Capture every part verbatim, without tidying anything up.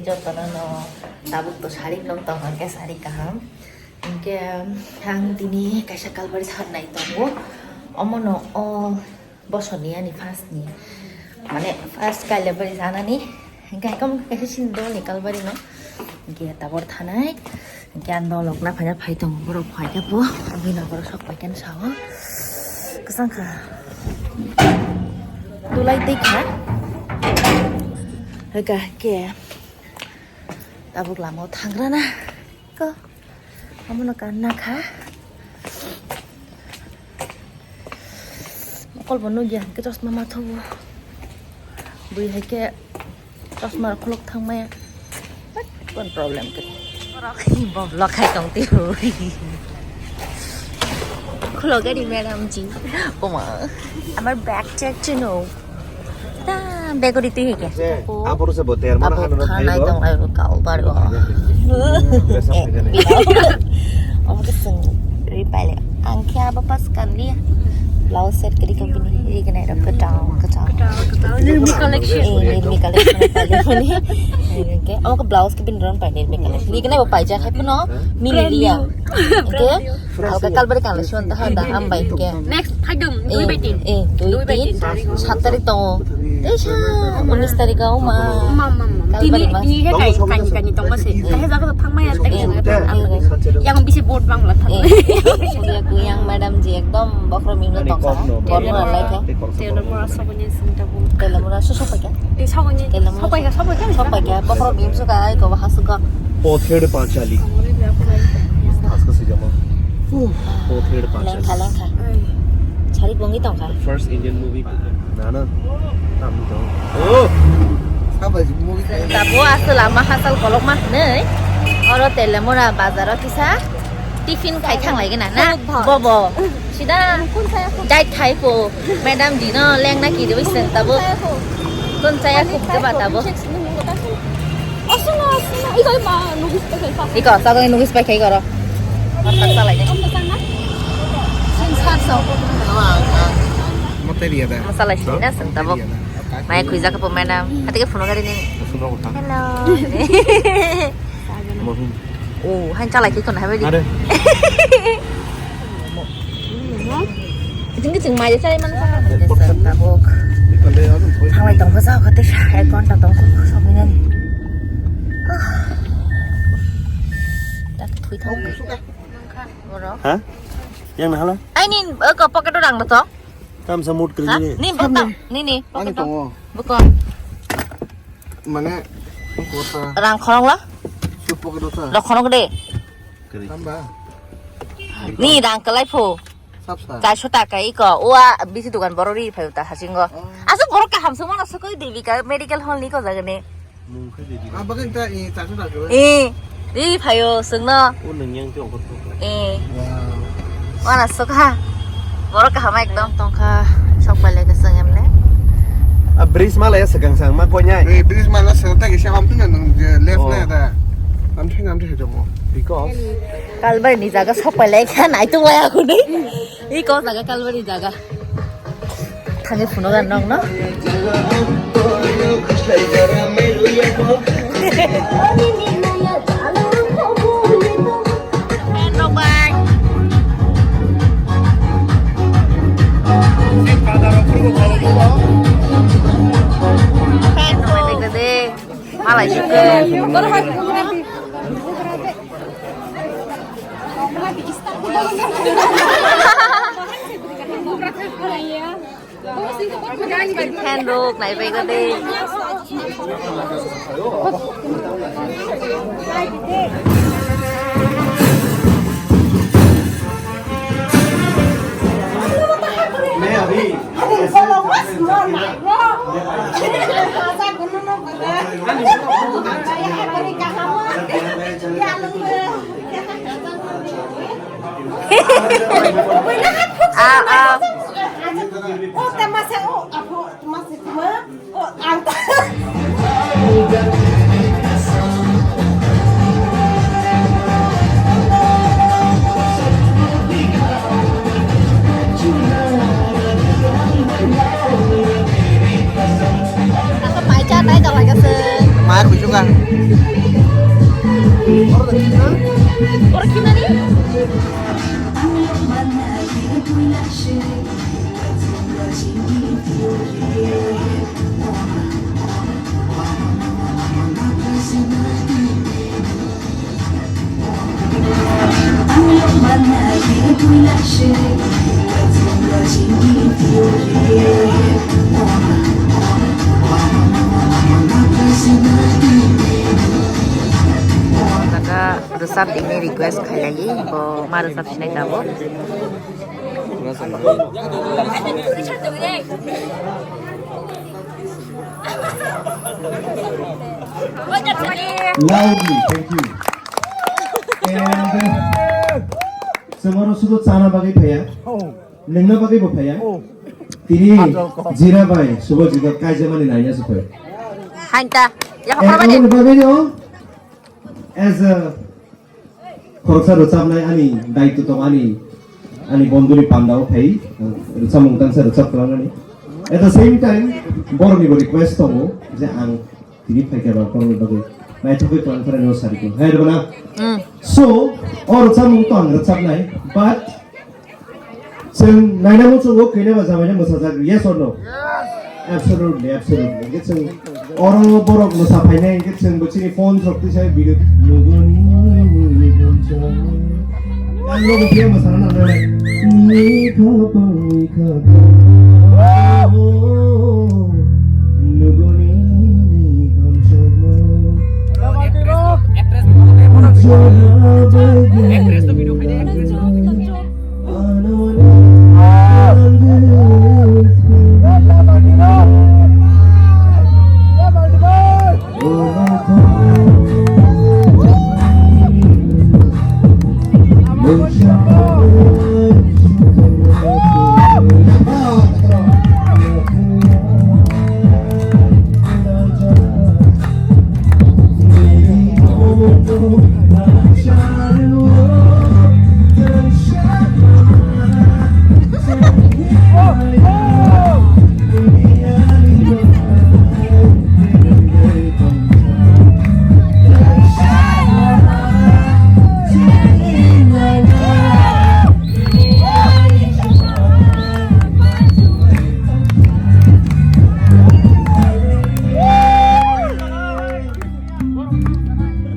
Jotono no tabuk to sari nong tong hwnkhe sari kaham. Hwnkhe ang tini kaisa kalbari tharnai tongo. Omono o bosoni ani first ni, mane first kalbari sanani. Hwnkhe hai kaisa sini dolni kalbari no. Hwnkhe tabor thanai. Hwnkhe ang dolok na phaina phai tongo. Borok phai khe bo. Bini borok sok pai khe sao. Kwchang kha. Tulai tei kha. Hwnkhe hwnkhe tabuk lama o thangrana. Ko. Omono kanna kha. Mokol bo nugya hwnkhe chosma mathogo. Bui hai khe chosma rok khuluk thangmaya. Kon problem khe. Bo vlog khai tong twi. Khulogari madam ji. Oma. Amar bag check chino. Ta, bag ori twi hike. Aboro se bo der mana hanu thanai tong ai kau bari o. Omo ke sung ri paile. Ang khe abo pas kan liya. Blouse set kiri kau bini ri gana ro kachang kachang. Nirmi collection. Eh, Nirmi collection paile mani. Omo ke blouse ke bini ron paile Nirmi collection. Ri gana bo paijak hai puno mini liya. Hwnkhe, oke, kalbari kanle suan ta handa hambai hwnkhe. Next, phaidung, dui bai tin. Eh, dui tin, sat tarik tongo. Tei sa, unis tarik o ma. Ma, ma, ma. Kalbari tini, mas. Tini he kai, kani, kani tongma se. Kahe jaga to thangma ya, tagi jaga to thangma. Yang bisi vote bangla thang. Eh, Surya Kuyang madam ji ekdom bokhorok mino tongsa. Borno alai khe. Tela mura sokoni sing tabu. Tela mura so sopai khe. Tei sokoni. Tela mura sopai khe, sopai khe. Sopai khe, bokhorok mino suka ai ko bahas suka. Pothir Pachali. Thaska sijama. Pothir Pachali. Lengkha, lengkha. Sari bongi tongkha. First Indian movie. Nana. Tam dong. Oh. Sabai movie. Tabo asal ama hasal kolok ma hwnwi. Oro Telemura bazaro kisa tiffin khai thang lai gana na. Bobo. Sida. Dai thai po. Madam dino leng na kiri wisen tabo. Kun saya kuk ke ba tabo. Asuna, asuna. Iko ima nugis pakai pa. Iko, sa nugis pakai koro. Matai dia da. Masalah sih na sentabo. Mai kuisa ke pemain. Hati ke phone kari ni. Phone ko ta. Hello. Oh, han chalai ke kon hai. Ada. Kiching kiching mai chai man sa. Tabuk. Thanglai tong bwsa kha tei ek ghonta tong kha sogwi nani. Tak thui thang. Ha? Yang na hala? Ai ni ko pocket o rang to. Tam sa mut kri ni. Ni bokta. Ni ni. Ani tongo. Bokta. Mane kota. Rang khorong la? Su pocket o ta. Rang khorong de. Tamba. Ni rang kalai pho. Sapsa. Chaiso taka iko, ua bisi dukan boro ri phayo ta hasingo. Oh. Asuk boro kaham sung mano sukoi Devika medical hall ni ko jagani. Mung khe Devika. Ah, bagan ta, eh, chaiso taka. Eh, ri phayo sungno. O nung yang ti ongkot ko. Eh. Wow. Mana sukha. Boro kaham ekdom tongkha. Sok pale ke sung emne. A bridge mala ya segang sang ma konyai. Eh, bridge mala segang ta kisa ham tu na nung je left na da. Ham tu ham tu jomo. Because Kalbari ni jaga sok pai lai kha nai tu waya hwnwi. I ko jaga Kalbari jaga. Thangwi phuno gan nong no. Malai sukhe. Fan rok nai bai kha de. Ah, ah. Mai cha nai da lai ka se. Mai khui Jaga rwchap tini request khailai, bo ma rwchap sinai tabuk. Loudly, thank you. And, uh, chwng oro sudu chana bagwi phaiya, nungna bagwi bo phaiya. Tini Jira bai Subhajit kaijamani naina se phai. Hain ta, yakhorma de. Aboni bagwi no, as a khoroksa rwchapnai ani daitw tong, ani, ani bondhuni pandao phai, rwchapmung tangsa rwchap kwlangnani. At the same time, borokni bo request tongo je ang tini phaikha ba borokni bagwi naithokwi plan khlainai sari ko. Hai rwna. Mm. So, o rwchapmung to ang rwchapnai, but chwng naina muchungo khaina ba jamaina mwsajak, yes or no? Absolutely, absolutely. Hingke chwng oro borok mwsa phainai, hingke chwng bo chini phone rok tisa video nugoni. Ang logo phiya mwsana nangnai. Ni kha pa, ni kha pa. Nugoni ni hamjakma. Actress to video khaidi.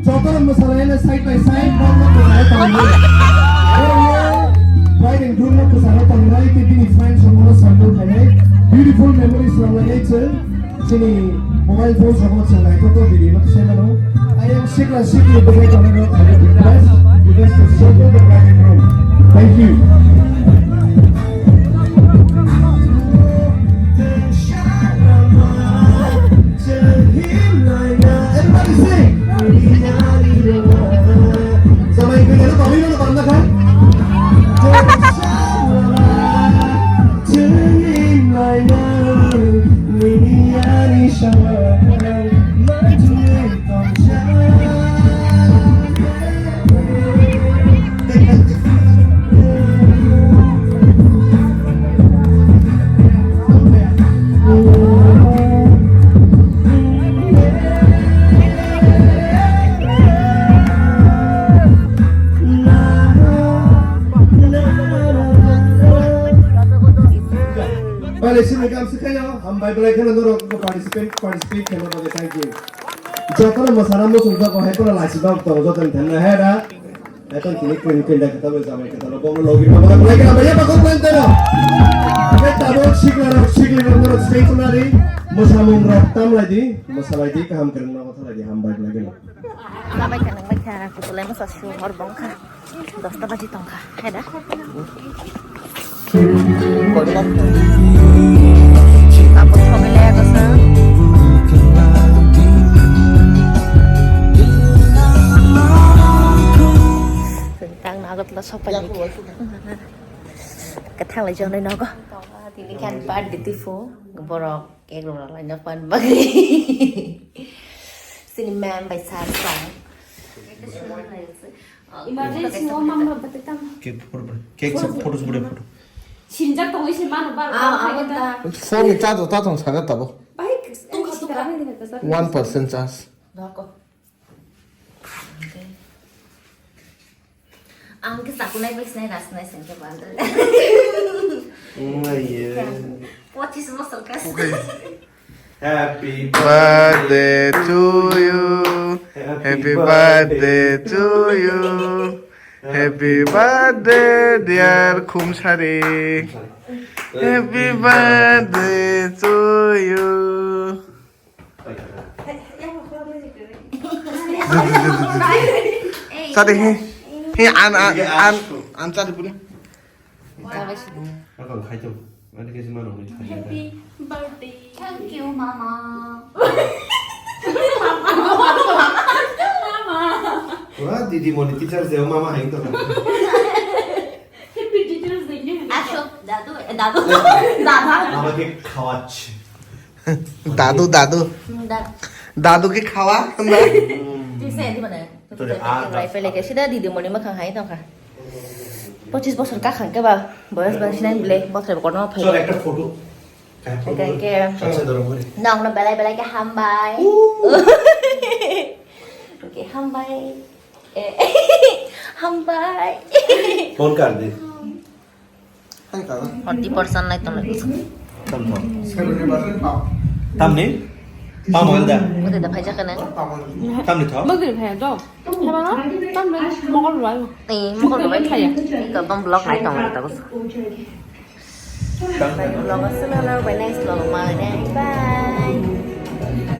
Jotono mwsalaina side by side, bokno kwcharo tongwi. Oro bride and groom no kwcharo tongwi, tei bini friends rokno circle khainai. Beautiful memories rwlainai chwng. Chini mobile phone rokno chwng naithotok video no kisa mano. I am Sikla Sikli Dubai Commander. I would request you guys to circle the bride and groom. Thank you. Everybody sing. Samai kau jalan kau ini mana kan? Bale, sini kam se khayo, hambai belai kheno norok participate, participate khaina bagwi, thank you. Jotono mwsana muchung jago hai phano lachi bak tongo jotoni thanna hai da. Eto tini kwini kwini da khatalo jamai khatalo bono logi ma bwlai kha baya bakho plan tero. Ke tabuk sikla rok sikli rok norok stage nari mwsamung rok tamlai di, mwsalai di, kaham kwrwng no kothalai di, hambai belai kheno. Hambai kha nang bai kha kutulai masa su hor bong kha. Dosta baji tongkha, hai da? Tabuk thogwi laya gosa. Tang na Agartala sopai ni. Kwthang lai jonai nogo. Tini khan birthday twi phu borok. Cake rwna laina pan bagwi. Sini ma'am bai sir song. Emergency o mama bwtwi tamo. Cake photo, cake sa photo, photo, photo. Sinjak tongwi se mano bar. Ah, abo ta. Phone ni charge ta tong saga tabo. Bai tong sitara hai ni ta sir. One percent charge. Doko. Ang ke sakunai bai sinai na sinai sengke bandar. Pochis bosor ka. Happy birthday to you. Happy birthday to you. Happy birthday, dear Khumsari. Happy birthday to you. Sadi he. He an an an an sadi puli. Ako khaito. Ani ke sima nong ni. Happy birthday. Thank you, mama. Mama. Wah, didi moni teacher je mama hai to. Happy teacher je. Asho, dadu, eh, dadu. Dada. Mama ke khawach. Dadu, dadu. Hmm, da- Dadu ke khawa. Tisa di mana? Betul, ah, rifle ke sida didi moni makhang hai tongkha. Pochis bosor kakhang ke ba, boyos bang sinai bile, bothai kono phai. Chol, ekta photo. Kaisa photo. Kaisa ke. Acha, doro mori. Nong no belai belai ke hambai. Ooh. Oke, hambai. Eh, hambai. Phone kar de. Forty percent nai tong. Tam tong. Tam ni? Pam oil da. Udah dah pajak kan? Tam ni tho? Mungkin kayak do. Siapa lo? Tam ni mokol lo. Eh, mokol lo. Kayak. Ikaw tong vlog nai tong kita bos. Tam ni. Vlog asal lo, bye next vlog mana? Bye.